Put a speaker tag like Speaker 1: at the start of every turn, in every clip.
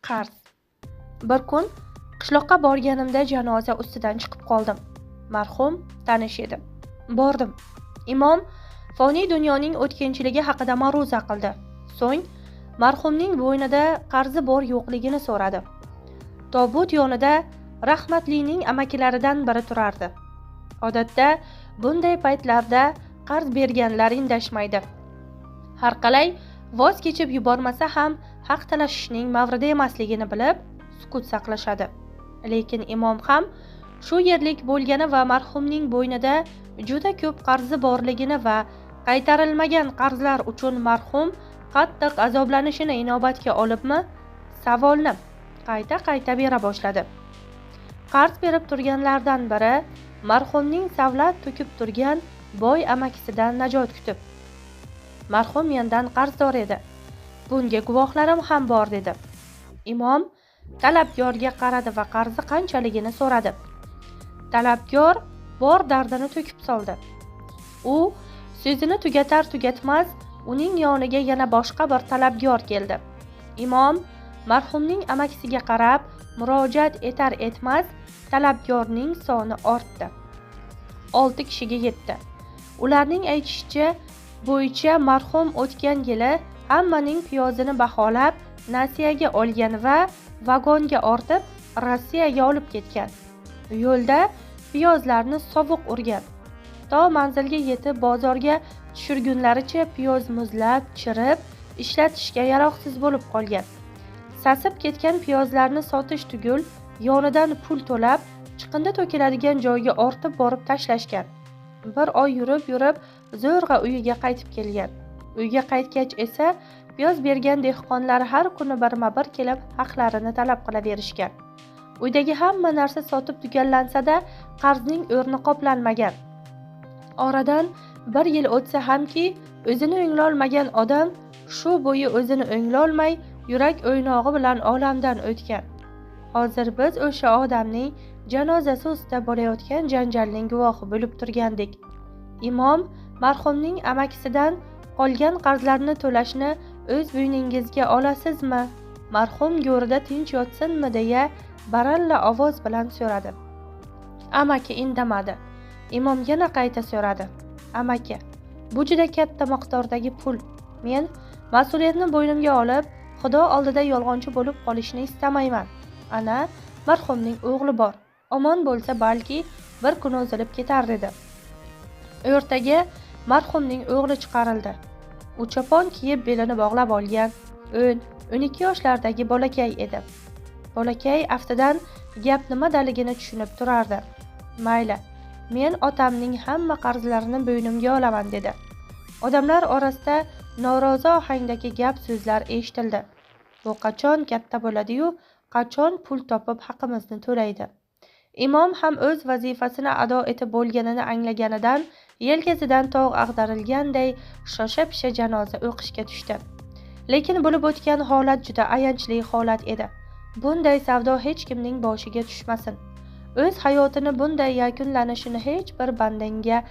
Speaker 1: Qarz. Bir kun qishloqqa borganimda janoza ustidan chiqib qoldim. Marhum tanish edi. Bordim. Imom foniy dunyoning o'tkinchiligi haqida ma'ruza qildi. So'ng marhumning bo'ynida qarzi bor yo'qligini so'radi. Tobut yonida rahmatlining amakilaridan biri turardi. Odatda bunday paytlarda qarz berganlar indashmaydi. Har qalay voz kechib yubormasa ham haq talashishning mavridi emasligini bilib sukut saqlashadi. Lekin imom ham shu yerlik bo'lgani va marhumning bo'ynida juda ko'p qarzi borligini va qaytarilmagan qarzlar uchun marhum qattiq azoblanishini inobatga olibmi, savolni qayta-qayta bera boshladi. Qarz berib turganlardan biri marhumning savlat to'kib turgan boy amakisidan najot kutib, marhum mendan qarzdor edi, bunga guvohlarim ham bor dedi. Imom talabgorga qaradi va qarzi qanchaligini so'radi. Talabgor bor dardini to'kib soldi. U so'zini tugatar tugatmas uning yoniga yana boshqa bir talabgor keldi. Imom marhumning amakisiga qarab murojaat etar etmas talabgorning soni ortdi. 6 kishiga yetdi. Ularning aytishicha bo'yicha marhum o'tgan yili hammaning piyozini baholab nasiyaga olgan va vagonga ortib Rossiyaga olib ketgan. Yo'lda piyozlarni sovuq urgan. To manzilga yetib bozorga tushirgunlaricha piyoz muzlab, chirib, ishlatishga yaroqsiz bo'lib qolgan. Sasib ketgan piyozlarni sotish tugul, yonidan pul to'lab, chiqindi to'kiladigan joyga ortib borib tashlashgan. Bir oy yurib-yurib zo'rg'a uyiga qaytib kelgan. Uyga qaytgach esa piyoz bergan dehqonlar har kuni birma-bir kelib haqlarini talab qilaverishgan. Uydagi hamma narsa sotib tugallansa-da, qarzning o'rni qoplanmagan. Oradan bir yil o'tsa hamki, o'zini o'nglolmagan odam shu bo'yi o'zini o'nglolmay, yurak o'ynog'i bilan olamdan o'tgan. Hozir biz o'sha odamning janozasi ustida bo'layotgan janjalning guvohi bo'lib turgandik. Imom marhumning amakisidan qolgan qarzlarni to'lashni o'z bo'yningizga olasizmi? Marhum go'rida tinch yotsinmi deya baralla ovoz bilan so'radi. Amaki indamadi. Imom yana qayta so'radi. Amaki, bu juda katta miqdordagi pul. Men mas'uliyatni bo'ynimga olib, Xudo oldida yolg'onchi bo'lib qolishni istamayman. Ana, marhumning o'g'li bor. Omon bo'lsa balki bir kun uzilib ketar dedi. O'rtaga marhumning o'g'li chiqarildi. U chopon kiyib belini bog'lab olgan 10-12 yoshlardagi bolakay edi. Bolakay aftidan gap nimadaligini tushunib turardi. Mayli, men otamning hamma qarzlarini bo'ynimga olaman dedi. Odamlar orasida norozi ohangdagi gap so'zlar eshitildi. Bu qachon katta bo'ladi-yu, qachon pul topib haqimizni to'laydi. Imom ham o'z vazifasini ado etib bo'lganini anglaganidan yelkasidan tog' ag'darilganday shosha-pisha janoza o'qishga tushdi. Lekin bo'lib o'tgan holat juda ayanchli holat edi. Bunday savdo hech kimning boshiga tushmasin. O'z hayotini bunday yakunlanishini hech bir bandangga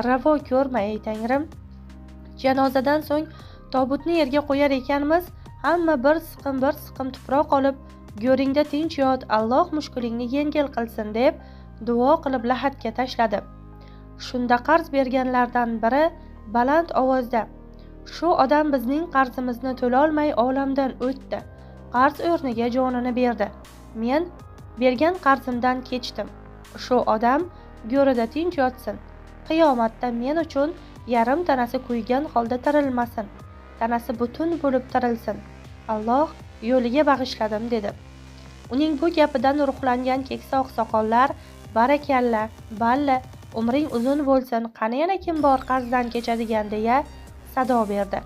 Speaker 1: ravo ko'rma ey Tangrim. Janozadan so'ng tobutni yerga qo'yar ekanmiz, hamma bir siqim tuproq olib, go'ringda tinch yot, Alloh mushkulingni yengil qilsin deb duo qilib lahatga tashladi. Shunda qarz berganlardan biri baland ovozda: "Shu odam bizning qarzimizni to'lolmay olamdan o'tdi. Qarz o'rniga jonini berdi. Men bergan qarzimdan kechdim. Shu odam go'rida tinch yotsin. Qiyomatda men uchun yarim tanasi kuygan holda tirilmasin. Tanasi butun bo'lib tirilsin. Alloh yo'liga bag'ishladim" dedi. Uning bu gapidan ruhlangan keksa oqsoqollar: "Barakalla, balla, umring uzun bo'lsin, qani yana kim bor qarzdan kechadigan" deya sado berdi.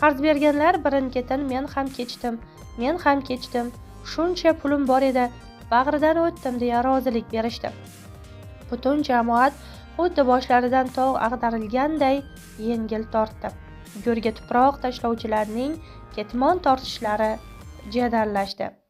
Speaker 1: Qarz berganlar birin-ketin "Men ham kechdim, men ham kechdim, shuncha pulim bor edi, bag'ridan o'tdim" deya rozilik berishdi. Butun jamoat xuddi boshlaridan tog' ag'darilganday yengil tortdi. Go'rga tuproq tashlovchilarning ketmon tortishlari jadallashdi.